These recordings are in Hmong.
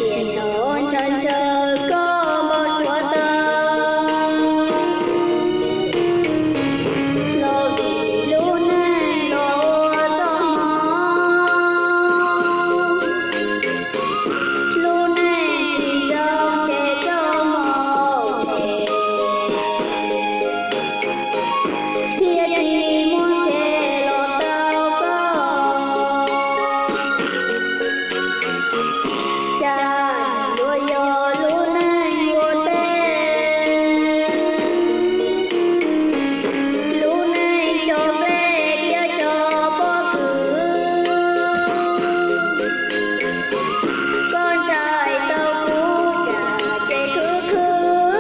Tiam no ntshaw ntshaw koj npau suav tau, los vim lub neej los ua txoj hmoo, lub neej tsis zoo ces txoj hmoo es thiaj tsis muaj kev los tau koj. Cas yuav yog lub neej ua teb, lub neej cov nplej thiab cov pob kws, koj ntshai tau kuv tsam ces khwv khwv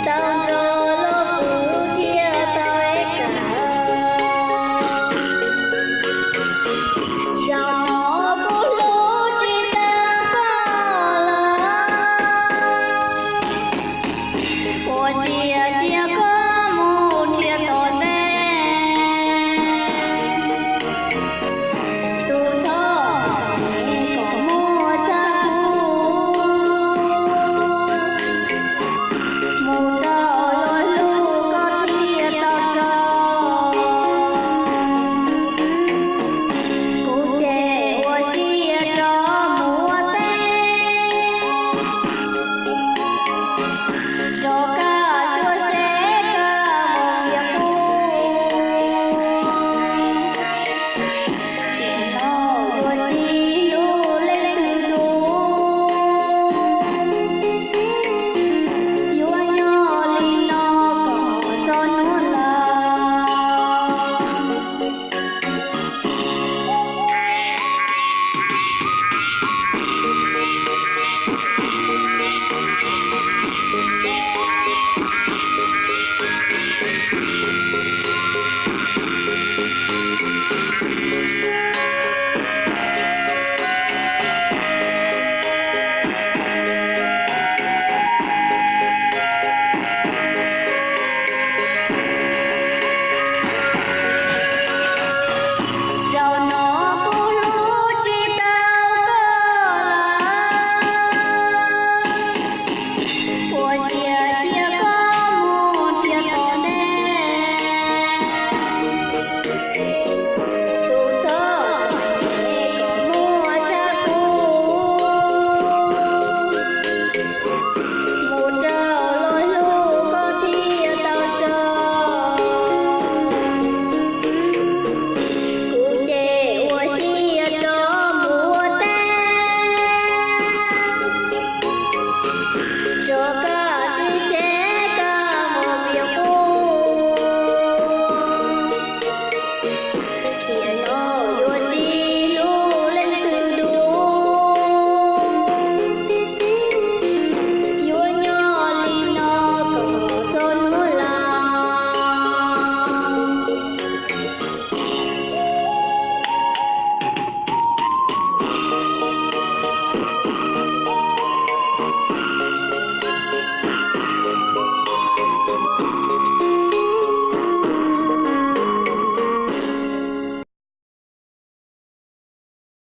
tau nrog lub kws thiaj tau ib kawm. Zaum no kuv hlub tsis tau koj lawm, ua si